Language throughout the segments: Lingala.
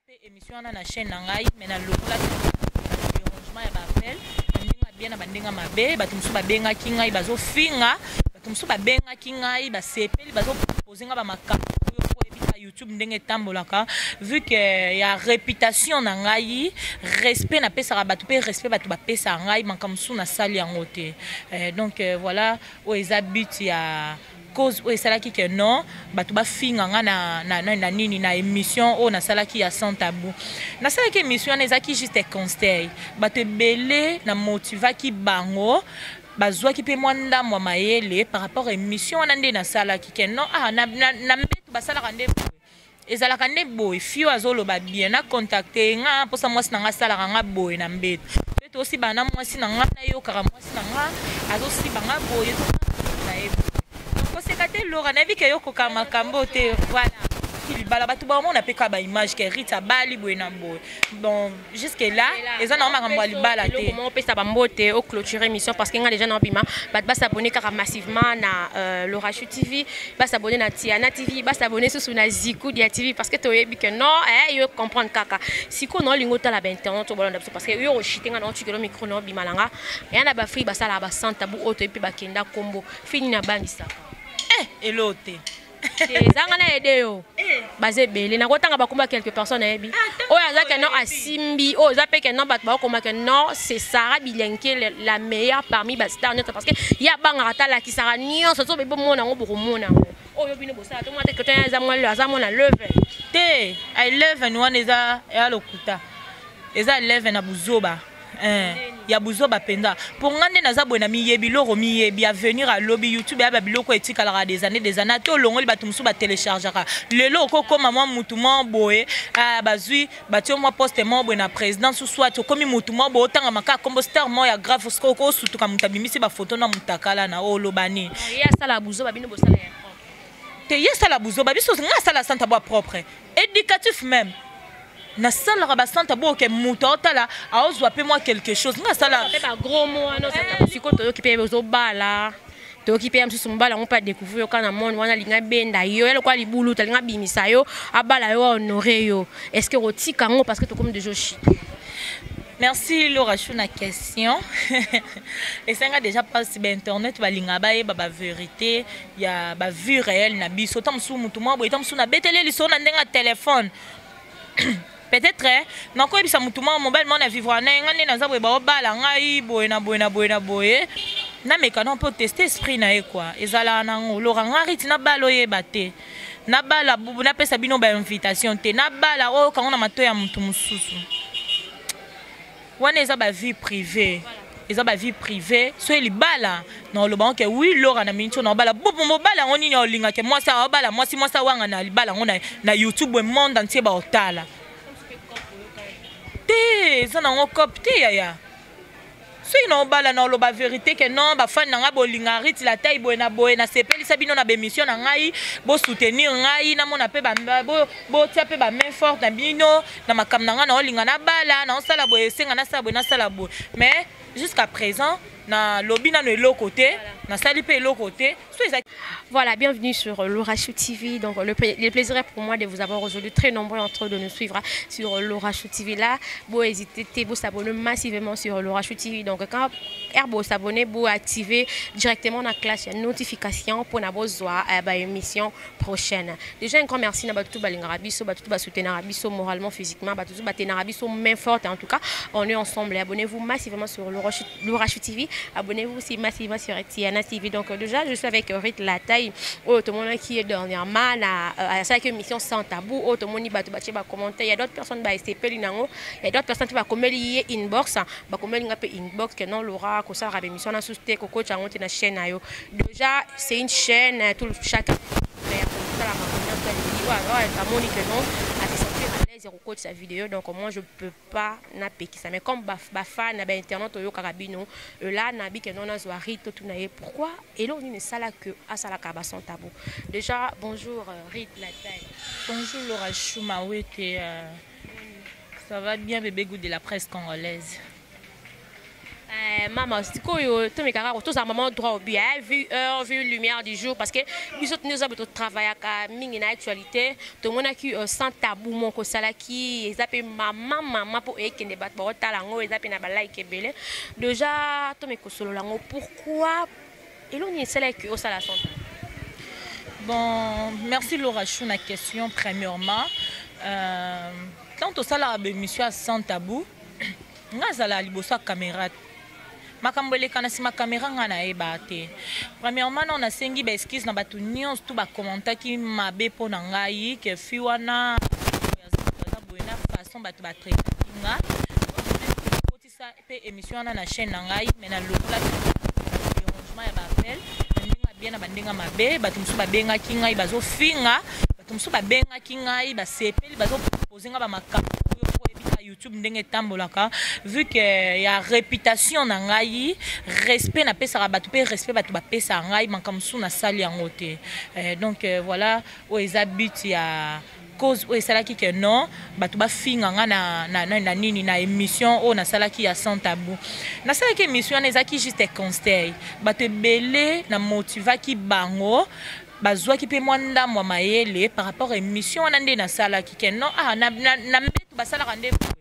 Mpe émission wana na chaîne na ngai, mais nalongolaki dérangement ya baappel na ndenge ya bien na bandenge mabe. Bato mosusu babengaki ngai bazofinga, bato mosusu babengaki ngai basepeli, bazopropose ngai bamakambo oyo oyebi ka YouTube ndenge etambolaka. Vu que ya réputation na ngai, respect napesaka bato mpe respect bato bapesaka ngai, makambo mosusu nasali yango te. Donc voilà oyo eza but ya cause oyo esalaki ke non, bato bafinga nga na nini na émission oyo nasalaki ya Sans Tabou. Nasalaki émission wana, ezalaki juste conseil. Bato ebele na motivaki bango, bazwaki mpe mwa ndambo ya mayele par rapport à émission wana nde nasalaki ke non, ah, na mbeto basalaka nde boye, ezalaka nde boye. Fio azoloba bien, na contacte nga mposa mwasi na nga asalaka nga boye na mbeto, mpe tosibana na mwasi na nga, nayokaka mwasi na nga azosiba nga boye na ye boye. Koseka te, Lora, nayebi ke yokoka makambo te. Voilà, libala, bato baomona mpe kaka baimage ke Rite abali boye na boye. Bon, jusque là eza nango makambo ya libala te. Opesa bambote, oclôturer émission, parce que nga déjà naobima. Bato basabone kaka massivement na Lorachou TV, basabone na Tiana TV, basabone susu na Zikudia TV, parce que toyebi ke non, eh, yo comprendre kaka sikoyo na olingi otala bainternet, obolanda biso, parce que yo oshite nga na otikelo micro na obima na nga eya na bafri basalaka basans tabou oyo toyebi mpe bakenda kombo fi nini abangisaka. Eh, elo te. Ezanga na aide yo, baza ebele, nakotanga bakomba quelques personnes nayebi oyo aza ke non, asimbi oyo eza mpe ke non, bato bakokoma ke non, c'est Sarah Bilenke la meilleure parmi bastar nyonso, parce que ye abangaka ta alakisaka nyonso. So bomona yango, bokomona yango oyo bino bosala tomona te ke aza mwa aza mwana 11. Te, 11 wana eza ya lokuta, eza 11 na buzoba, ya buzoba mpenza. Mpo nga nde naza boye na miyebi, loro miyebi avenir alobi YouTube ya babiloko etikalaka des années, des années. Ate olongoli, bato mosusu batéléchargeaka. Lelo okokóma mwa mutu mwa boye, bazwi batie mwa poste moko boye na présidence, soit okomi mutu mwa boye, otangama kaka kombo star moko ya grave. Osutuka moto abimisi bafoto na mutakala na oloba nini? Ye asala buzoba, bino bosala ya te. Ye asala buzoba, biso nga asala sans tabou propre, éducatif même. Nasalaka basans tabou oke moto aotala, aozwa mpe mwa quelque chose. Nga asala mpe bagros mot wana. Sikoyo toyoki mpe ozobala, toyoki mpe ya mosusu mobala yango mpe adécouvrir yo kaka na monde wana, alingi abenda yo ya lokola libulu, alingi abimisa yo, abala yo, ahonore yo. Est ce que okotika yango? Parce que tokomi déjà oshite. Merci Laura Chou na question. Esenga déjà mpasi bainternet balingaka bayeba bavérité ya bavue réelle na biso. Ta mosusu motu mwa boye, ta mosusu nabeteli lisolo na ndenge ya telefone, peut-être nakoyebisa motu moko, mobali moko na vivre na ye, nga nde naza boye, baobala ngai boye na boye na boye na boye, nameka no mpo teste esprit na ye kua. Ezalaka nango Lora, nga Riti nabala, oyeba te nabala, napesa bino bainvitation te, nabala oyo kango na matoi ya motu mosusu. Wana eza bavie privée, eza bavie privée. So libala na oloba ke oui, Lora na miniti oyo na obala mobala yango nini, olingaka mwasi aobala mwasi, mwasi awanga na libala yango na YouTube, monde entier baotala te. Eza nango cope te, yaya. Soki na obala, na oloba vérité ke non, bafani na ngai bolinga Riti la taille boye na boye, nasepelisa bino na bémission na ngai, bosoutenir ngai, namona mpe botia mpe bamain forte na bino na makambo na ngai. Naolinga nabala, naosala boye, esenga nasala boye, nasala boye, mais jusqu'à présent nalobi nano eloko te, nasali mpe eloko te. So eza Voilà, bienvenue sur Laura Chou TV. Donc, le plaisir est pour moi de vous avoir aujourd'hui très nombreux entre eux de nous suivre sur Laura Chou TV. Là, vous hésitez, vous s'abonner massivement sur Laura Chou TV. Donc, quand vous s'abonner, vous activez directement la cloche notification pour la émission prochaine. Déjà, un grand merci à tout balingaka biso, tout ba soutenir biso moralement, physiquement, tout ba tenir biso main forte. En tout cas, on est ensemble. Abonnez-vous massivement sur Laura Chou TV. Abonnez-vous aussi massivement sur Tiana TV. Donc, déjà, je suis avec Rite La Taille, oyo tomonaki dernièrement na asalaki émission Sans Tabou, oyo tomoni bato batie bacommentaire. Il y a d'autres personnes baesepeli nango, il y a d'autres personnes mpe bakomeli ye inbox, bakomeli nga mpe inbox ke non, Laura, kosalaka baémission na susu te, kokotya yango te na chaîne na yo. Déjà c'est une chaîne, tout chacun amoni que non, ase sentir à l'aise ya kokotisa vidéo. Donc moi je peux pas napekisa, mais comme bafan na bainternet oyokaka bino là, nabi ke non, nazwa Rite, totuna ye pourquoi, eloko nini esala ke asalaka basans tabou. Déjà bonjour, Rite La Taille. Bonjour Laura Choumawete, ça va bien, bébé goût de la presse congolaise. Mama, sikoyo tomekaka tozala mama droit au but, eh, vu heure, vu lumière du jour, parce que biso toza bato travaillaka mingi na actualité. Tomonaki Sans Tabou moko osalaki, eza mpe mama mama mpo ekende, bato baotala yango, eza mpe na balike ebele déjà. Tomeka kosolola yango, pourquoi, eloko nini esalaki osala Sans Tabou? Bon, merci Laura Chou na question. Premièrement, tant tosalaka baémission ya Sans Tabou, nga azala liboso ya caméra, makambo eleka na nsima caméra nga nayeba te. Premièrement, na nasengi baexcuse na bato nyonso tu bacommentaki mabe mpo na ngai ke fi wana aza boye, na façon bato batraitaki nga. Kotisa mpe émission wana na chaîne na ngai, mais nalongolaki dérangement ya baappel na ndenge bien na bandenge mabe. Bato mosusu babengaki ngai bazofinga, bato mosusu babengaki ngai basepeli, bazopropose nga bamakambo oyo oyebika YouTube ndenge etambolaka. Vu que ya réputation na ngai, respect napesaka bato mpe respect bato bapesaka ngai, makambo mosusu nasali yango te. Donc voilà, oyo eza but ya cause oyo esalaki ke non, bato bafinga nga na nini, na émission oyo nasalaki ya Sans Tabou. Nasalaki émission wana, ezalaki juste conseil. Bato ebele na motivaki bango, bazwaki mpe mwa ndambo ya mayele par rapport à émission wana nde nasalaki ke non, ah, na mbeto basalaka nde boye,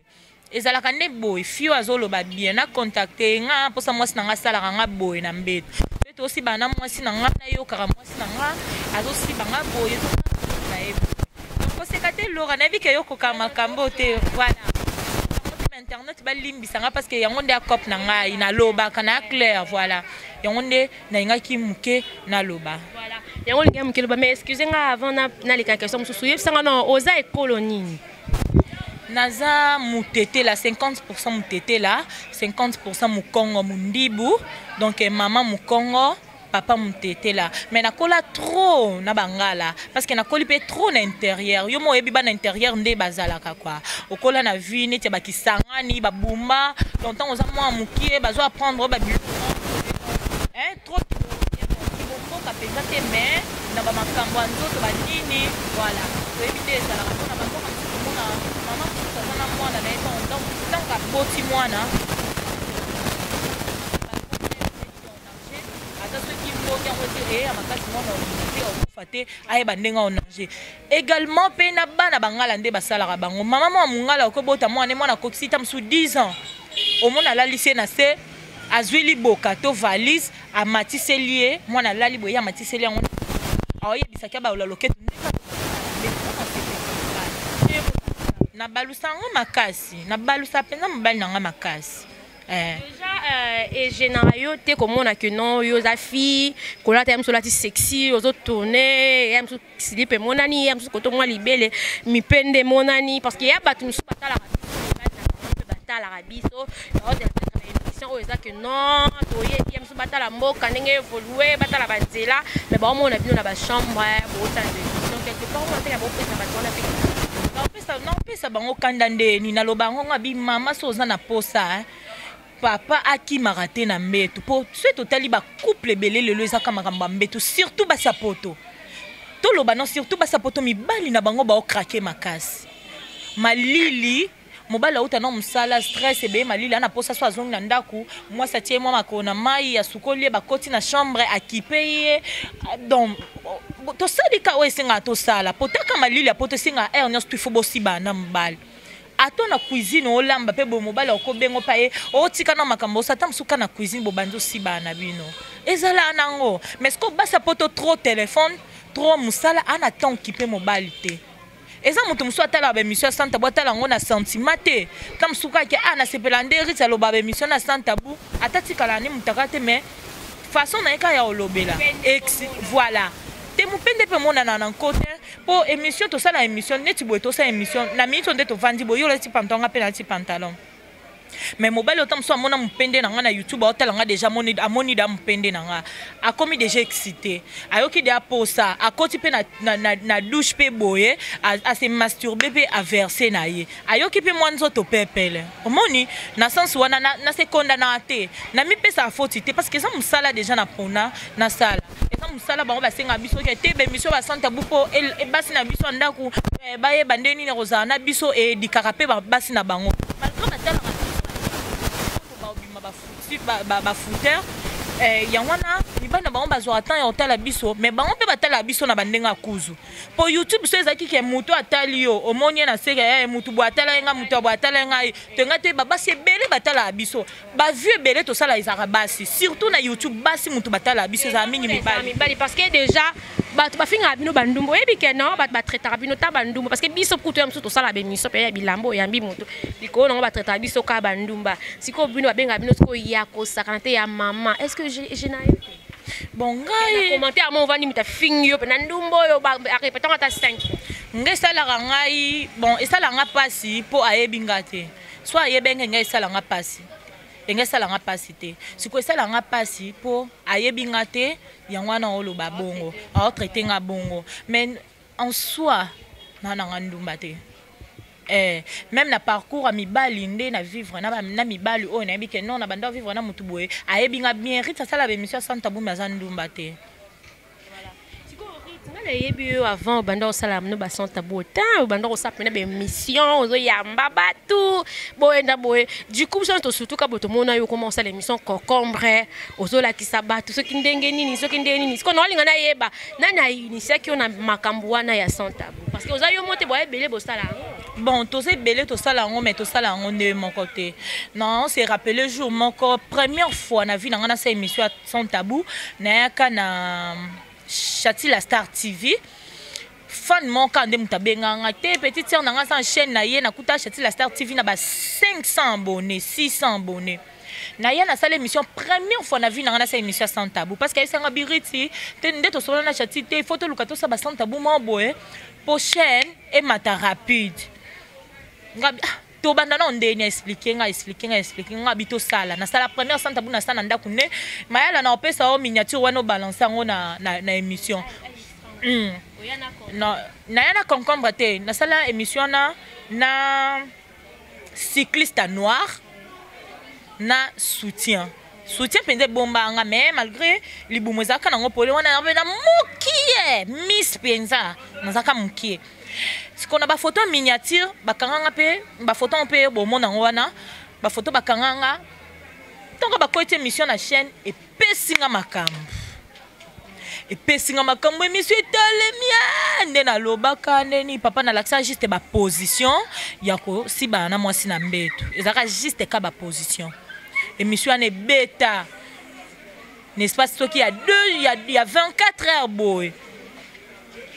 ezalaka nde boye. Fio azoloba bien, na contacte nga mposa mwasi na nga asalaka nga boye na mbeto, mpe tosiba na mwasi na nga, nayokaka mwasi na nga azosiba nga boye na ye boye. Donc koseka te Lora, nayebi ke yokoka makambo te. Voilà, internet balimbisa nga parce que yango nde acope na ngai, nalobaka na clair. Voilà, yango nde nalingaki moke naloba. Voilà, yango olingaki moke loba. Mais excuse nga, avant naleka question mosusu, oyebisanga no, oza ekolo nini? Naza mutetela 50%, mutetela 50%, mokongo mundibu. Donc mama mokongo, papa mutetela, mais nakola trop na bangala parce que nakoli mpe trop na intérieur. Yo mo oyebi bana intérieur nde bazalaka kua, okola na vie neti ya bakisangani, babumba. Donc ntango oza mwa mokie, bazo apprendre oyo babiloko trop kibomboka mpenza te, mais na bamakambo ya nzoto banini, voilà, toyebi nde ezalaka. Mpona bamboka mosusu, omona mama mosusu aza na mwana na ye, donc ntango aboti mwana aza soki mbongi yango ete eya makasi, mwana olinga te, okufa te, ayeba ndenge aonage également. Mpe na bana bangala nde basalaka bango, mama mwa mongala okobota mwana, mwana akokisi ta mosusu 10 ans, omona alalisi ye na se, azwi liboka to valise, amatiseli ye mwana, alali boye, ye amatiseli yango, aoyebisaki abaola loketo ndenge nabalusa yango makasi, nabalusa mpenza mobali na nga makasi. Déjà egênaka yo te komona ke non, yo oza fille, kolata ya mosu olati sexy, ozotourne ya mosu slip emonani, ya mosusu koto mwa libele mipende emonani, parce que ya bato mosusu batalaka biso, mibali na bango mpe batalaka biso émission oyo, eza ke non, toyebi ya mosusu batala mboka ndenge évolue, batala banzela, mais baomona bino na bachambre bootala émission quelque part, omona te ya bopesa bato wana mpe? Naopesa bango kanda ndeni naloba yango nga bi mama, so oza na posa papa akimaka te na mbeto, mpo soki totali bacouple ebele lelo, ezaka makambo ya mbeto, surtout basi ya poto. Toloba non, surtout basi ya poto, mibali na bango baocraquer makasi. Malili, mobali auta na mosala, stress ebeye, malili, ana posa so azongi na ndako, mwasi atie mwa makolo na mai, asukoli ye, bakoti na chambre, akipe ye. Donc tosali ka oyo esengaka tosala, po taka malili ya poto esengaka heure nyonso tu ifo bosibana na mobali. Ata na cuisine olamba mpe boye, mobali akobengo mpa ye, otika na makambo osa, ata mosuka na cuisine, bobandi osibana na bino, ezala nango. Mais ce que basi ya poto, trop téléphone, trop mosala, ana temps okipe mobali te. Eza moto mosusu atalaka baémission ya Sans Tabou, atala yango na sentiment te. Ta mosusu kaka a nasepela nde Rit aloba baémission na Sans Tabou, ata tikala ni mutaka te, mais façon na ye kaka ya kolobela, voilà te. Mopende mpe emonana na nko te, mpo émission tosala, émission neti boye, tosala émission na miniti oyo nde tovandi boye, yo olati pantalon, nga mpe nalati pantalon, mais mobali ota mosusu amona mopende na nga na YouTube, aotala nga déjà, amoni da mopende na nga, akomi déjà excité, ayoki de aposa, akoti mpe na douche mpe boye, ase masturbe mpe, averse na ye, ayoki mpe mwa nzoto pepele. Omoni na sens wana nasekondanaka te, namipesaka foti te, parce que eza mosala déjà na mpona nasala, eza mosala bango basengaka biso ke te baémission baSans Tabou, mpo basi na biso ya ndako bayeba nde nini kozala na biso, edikaka mpe basi na bango malgré batalaka biso, baobima bafuti. Bafouteur yango wana, mibali na bango bazwaka temps ya kotala biso, mais bango mpe batalaka biso na bandenge ya kuzu. Mpo YouTube so ezalaki ke motu atali yo, omoni ye na seke ye, motu boye atala ye nga, motu boye atala ye ngai, tonga te. Babasi ebele batalaka biso, bavue ebele tosala ezalaka basi, surtout na YouTube. Basi motu batalaka biso, ezala mingi mibali. Mibali, parce que déjà bato bafingaka bino bandumbu. Oyebi ke non, bato batraitaka bino ta bandumba, parce que biso kutu ya mosusu tosala baémission mpe ya bilamba, oyambi motu likolo nango, batraitaka biso kaka bandumba. Sikoyo bino babengaka bino sikoyo ya kosakana te ya mama. Est ce que gêner yo te? Bon, ngai Commentaire mo ovandi, moto afingi yo mpe na ndumba oyo, arépétango ata 5. Ngai esalaka ngai, bon, esalaka nga mpasi mpo ayebi nga te. So ayebi ngai, ngai esalaka nga mpasi, enge esalanga mpasi te. Sikoyo esalanga mpasi mpo ayebi nga te, yango wana oloba bongo, aotraite nga bongo. Mais en soi na nanga ndumba te. Même na parcours ya mibali nde na vivre na mibali oyo nayebi ke non, na banda vivre na motu boye, ayebi nga bien. Rit asala baémission ya sans tabou, mais aza ndumba te. Nga nayebi yo avant obanda kosala no basans tabou, otan obanda kosala mpena baémission, ozoyamba bato boyenda boye. Du coup biso surtout ka boye tomona yo koma osala émission concombre, ozolakisa bato soki ndenge nini, soki ndenge nini. Sikoyo naolinga nayeba nani ainitiaki yo na makambo wana ya sans tabou, parce que oza yo mo te, boya ebele bosala yango. Bon, toza ebele tosala yango, mais tosala yango nde moko te. Non, c'est rappelé jour moko, première fois na vie na nga nasala émission ya sans tabou, nayaka na Chati la Star TV. Fan moko nde moto abenganga te, petite sœur na nga sans chaîne na ye. Nakuta Chati la Star TV na ba 500 abonnés, 600 abonnés. Na ye nasala émission, première fois na vie na nga nasala émission ya sans tabou, parce que ayebisanga biriti te nde tosolola na Chati te, il faut toluka tosala ba sans tabou moko boye po chaîne emata rapide. Nga ah, tobanda na ndeni explique nga, explique nga, explique nga bi tosala. Nasala première sans tabou, nasala na ndako nde mayala na opesa yo miniature wana, obalance yango na émission. Naya na concombre te, nasala émission wana na cycliste noir na soutien, soutien mpenza ebombanga, mais malgré libumu ezalaka nango pole wana na mokie, miss mpenza nazalaka mokie. Sikoyo na bafoto miniature bakanganga mpe bafoto mpe bomona yango wana, bafoto bakanganga ntongo bakoti émission na chaîne, epesinga makambo, epesinga makambo. Émission etalemi nde nalobaka ndeni papa nalakisa juste baposition ya kosibana na mwasi na mbeto, ezalaka juste ka baposition. Émission wana ebeta, n'est-ce pas, soki ya 2 ya 24 heures boye,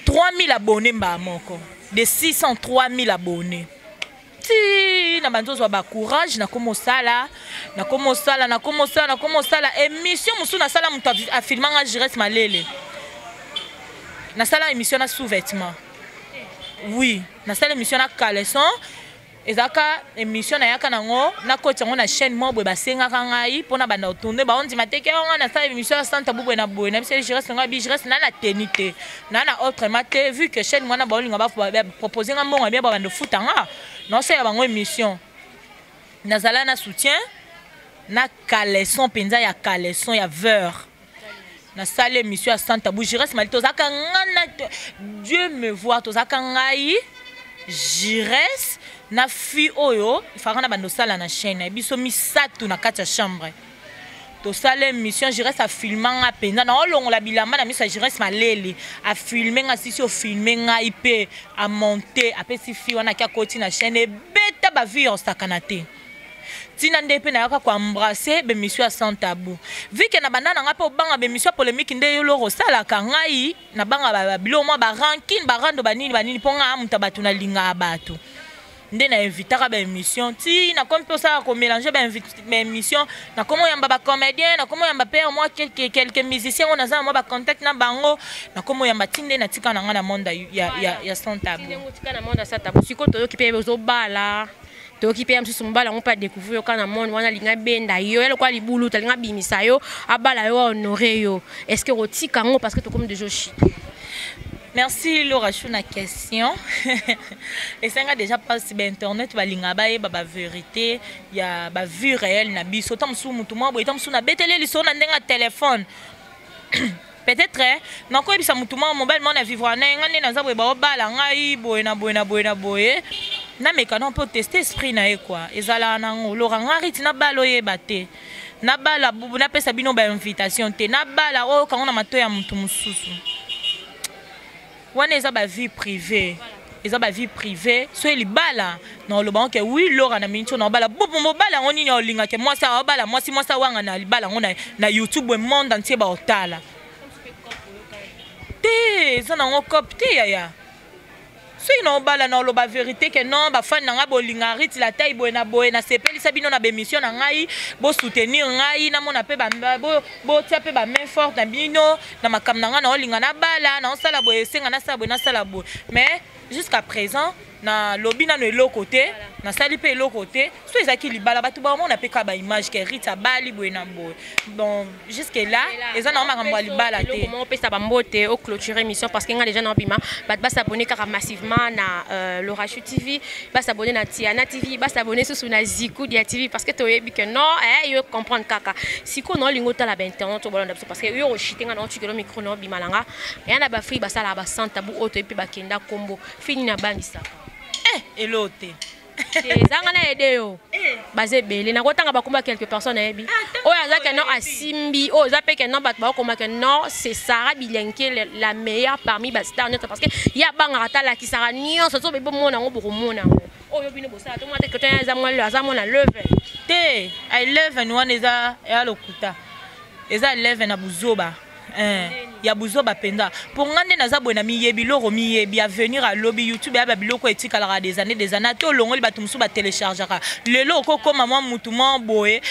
3000 abonnés mbaa moko, de 603 000 abonnés. Ti na bandi ozwa bacourage, nakoma osala, nakoma osala, nakoma osala, nakoma osala émission mosusu. Nasala, moto afilmanga Jires Malele, nasala émission na sous-vêtement. Oui, nasala émission na caleçon. Ezalaka émission nayaka nango, nakoti yango na chaîne moko boye, basengaka ngai mpona banda kotourne, baondima te ke nga nasala émission ya sans tabou boye na boye. Na biso Jires ngai bi Jires na na teni te na na autrement te, vu que chaîne wana baolinga bapropose nga mbongo ya bien, babanda ofuta nga, naosala bango émission. Nazala na soutien na caleçon mpenza, ya caleçon ya vert. Nasali émission ya sans tabou, Jires Mali, tozalaka nga na, Dieu me voit, tozalaka ngai Jires na fille oyo efaka na bando osala na chaîne na biso, misato na kati ya chambre, tosala émission. Jires afilma nga mpenza, naolongola bilamba na miso ya Jires Malele, afilme nga, sisi ofilme ngai mpe amonte, apesi fille wana, aki akoti na chaîne, ebeta bavie ya osakana te. Ntina nde mpe nayaka koembrasse bémission ya sans tabou, vu ke na banda na ngai mpe obanga bémission ya polémique nde yo loko osalaka. Ngai nabanga biloko mwa barancune, barando, banini banini, mpo ngai amuta bato, nalingaka bato, nde na invitaka baémission. Ti nakomi mpe osala komélange baémission, nakomi oyamba bacomédien, nakomi oyamba mpe mwa quelques musiciens oyo naza na mwa bacontact na bango, nakomi oyamba. Ti nde natika na ngai na monde ya sans tabou. Otika na monde ya sans tabou. Sikoyo toyoki mpe ozobala, toyoki mpe ya mosusu mobala yango mpe adécouvrir yo kaka na monde wana, alingi abenda yo ya lokola libulu, alingi abimisa yo, abala yo, ahonore yo. Est ce que okotika yango, parce que tokomi déjà oshite? Merci Laura Chou na question. Esenga déjà mpasi, bainternet balingaka bayeba bavérité ya bavue réelle na biso. Ta mosusu motu mwa boye, ta mosusu nabeteli lisolo na ndenge ya telefone, peut-être nakoyebisa motu mwa mobali mwa na vivre na ye, ngai nde naza boye, baobala ngai boye na boye na boye na boye, nameka no mpo teste esprit na ye kua. Ezalaka nango Lora, ngai riti na bala oyeba te. Nabala, napesa bino bainvitation te. Nabala oyo kango na matoi ya motu mosusu. Wana eza bavie privée, eza bavie privée. So libala, na oloba ke oui, Lora, na miniti oyo naobala. Mobala yango nini? Olingake mwasi aobala mwasi, mwasi awanga na libala yango na YouTube, monde entier baotala te. Eza nango cope te, yaya. Soki naobala, na oloba vérité ke non, bafani na ngai bolinga Riti la taille boye na boye, nasepelisa bino na bémission na ngai, bosoutenir ngai, namona mpe botia mpe bamain forte na bino na makambo na ngai. Naolinga nabala, naosala boye, esenga nasala boye, nasala boye, mais jusqu'à présent nalobi nano eloko te, nasali mpe eloko te. So ezalaki libala, bato baomona mpe kaka baimage ke Rite abali boye na boye. Bon, jusque là eza nango makambo ya libala te. Opesa bambote, oclôturer émission, parce que nga déjà naobima. Bato basabone kaka massivement na Lorachou TV, basabone na Tiana TV, basabone susu na Zikudia TV, parce que toyebi ke non, yo comprendre kaka sikoyo na olingi otala bainternet obolanda biso, parce que yo oshite nga na otikelo micro na obima na nga eya na bafri basalaka basans tabou oyo toyebi mpe bakenda kombo fini na bangisaka. Elo te. Ezanga na ede yo, baza ebele. Nakotanga bakomba quelque personne nayebi oyo aza ke non, asimbi oyo eza mpe ke non, bato bakokoma ke non, c'est Sara Bilenke, la meilleure parmi bastar nyonso, parce que ye abangaka ata alakisaka nyonso. So bomona yango, bokomona yango oyo bino bosala. Tomona te keto eza mwa aza mwana 11. Te, 11 wana eza ya lokuta, eza 11 na buzoba, ya buzoba mpenza. Mpo nga nde naza boye na miyebi, loro miyebi avenir alobi YouTube ya babiloko etikalaka des années, des années. Ate olongoli, bato mosusu batéléchargeaka. Lelo okokóma mwa mutu mwa boye,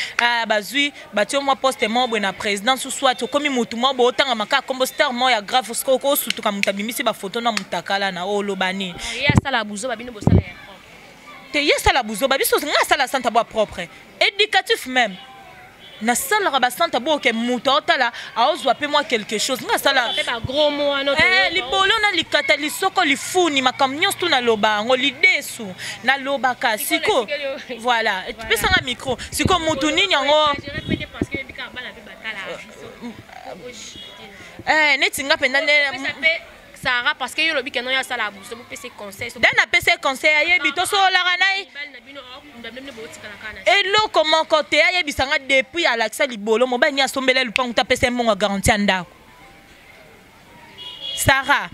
bazwi batie mwa poste mwa boye na présidence, soit okomi mutu mwa boye, otangama kaka kombo star moko ya grave. Soki okosutuka, moto abimisi bafoto na mutakala na oloba nini? Ye asala buzoba, bino bosala ya te. Ye asala buzoba, biso nga asala santa bwa propre, éducatif même. Nasalaka basanta boke, moto aotala aozwa mpe mwa quelque chose. Nga asala libolo na likata, lisoko, lifuni, makambo nyonso tu naloba yango, lidesu nalobaka. Siko voilà, pesanga micro. Siko motu nini yango? Neti nga mpenza nde Sara, parce que yo lobi ke no, yo asala buso, bopesa conseil. Nde napesa conseil, ayebi, tosololaka na ye eloko moko te. Ayebisanga depuis alakisa libolo, mobali ni asombela lupangu te, apesa ye mbongo ya garantie ya ndako. Sara,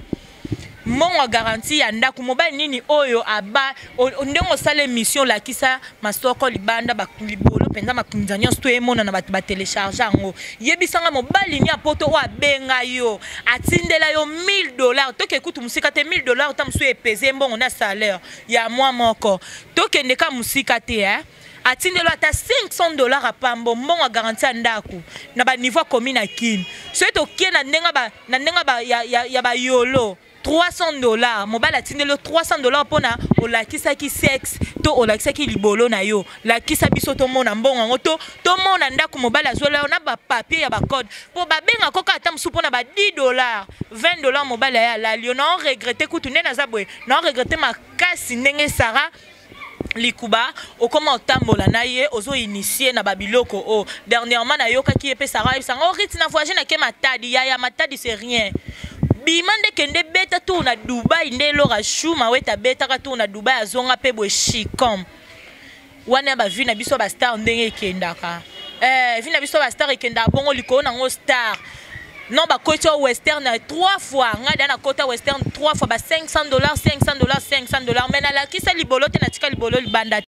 mbongo ya garantie ya ndako, mobali nini oyo aba ndenge osala émission, olakisa masoko libanda, libolo mpenza, makunza nyonso to emonana, bato batélécharge yango. Yebisanga mobali ni apoto oyo abenga yo, atindela yo 1000 $. Toke kutu mosika te, 1000 $ ta mosusu epese mbongo na salaire ya mwa moko. Tokende ka mosika te, eh? Atindeli ata 500 $ apambo, mbongo ya garantie ya ndako na baniveau akomi na Kini. Soki tokie na ndenge na ndenge ya bayolo, 300 $, mobali atindeli yo 300 $ mpona olakisaki sexe to olakisaki libolo na yo. Lakisa biso tomona mbongo yango, to tomona ndako mobali azwela yo na bapapier ya bacode, mpo babengaka kaka ata mosusu mpona ba 10 $, 20 $. Mobali aye alali yo. Na oregretter kutu nde naza boye, na oregretter makasi ndenge Sara Likuba okoma otambola na ye, ozoinitie na babiloko oyo. Dernièrement nayokaki ye mpe Sara ayebisanga: "Oriti na voyage, nake Matadi." Yaya, Matadi c'est rien. Bima nde kende beta tour na Dubai. Nde eloko shuma weta abetaka tour na Dubai, azonga mpe boye chicom wana ya bavie na biso bastar. Ndenge ekendaka, vie na biso bastar ekendaka bongo likolo nango. Star non, bakoti o Western trois fois. Ngai da nakota Western trois fois, ba 500 $, 500 $, 500 $, mais nalakisa libolo te, natika libolo libanda.